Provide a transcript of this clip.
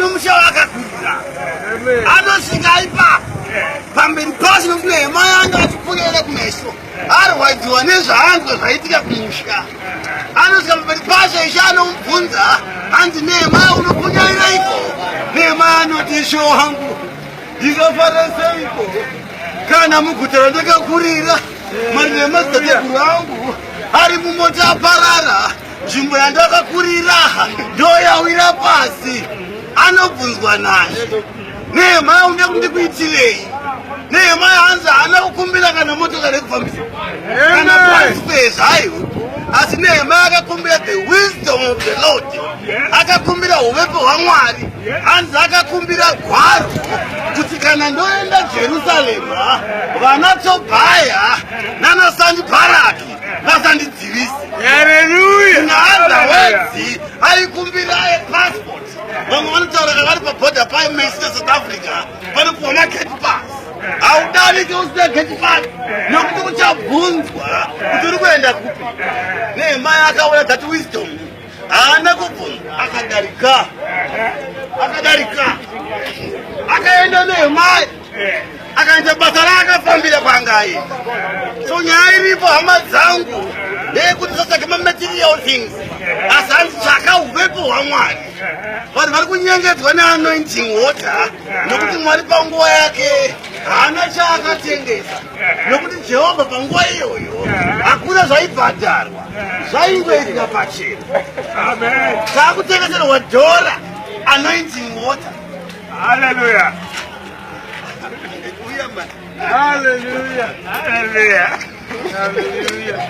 nomusha waakakurira. Anosvika ipapo pamberi pasi nokuti Nehemaya anga achipfurira kumeso, arwadziwa nezvaanzwa zvaitika kumusha. Anosvika pamberi pashe, Ishe anomubvunza, hanzi, "Nehemaya, unopunyairaiko?" Nehemaya anoti, "Ishe wangu, ndingafara seiko kana muguta randakakurira mari nemadzitateguru angu ari mumota aparara, nzvimbo yandakakurira ndoyawira pasi?" Anobvunzwa naye, "Nehemaya, unoda kuti ndikuitirei?" Nehemaya hanzi haana kukumbira kana motokari yekufambisa kana transfer zvayo, asi Nehemaya akakumbira the wisdom of the Lord, akakumbira uvepo hwaMwari. Hanzi akakumbira gwaro kuti kana ndoenda Jerusarema, vana Tobhaya nana Sanibharati vasandidzivise. Hallelujah. In other words, aikumbira passport. Vamwe vanotaura kana vari pabhodha paMexico, South Africa, vanopuwa magate pass. Haudariki usina gate pass, nokuti uchabvunzwa kuti uri kuenda kupi. Nehemaya akaona that wisdom, haana kubvunzwa, akadarika, akadarika, akaenda. Nehemaya akaita basa raakafambira kwanga aenda. So nyaya iripo, hama dzangu, ndeyekuti satsvake mamaterial things, asi hanzi tsvaka uvepo hwaMwari. Vanhu vari kunyengedzwa neanointing water, nokuti Mwari panguva yake haana chaakatengesa, nokuti Jehovha panguva iyoyo hakuna zvaibhadharwa, zvaingoitika pachena. Amen. Taakutengeserwa dhora anointing water. Hallelujah. Uya man. Hallelujah. Hallelujah. Hallelujah.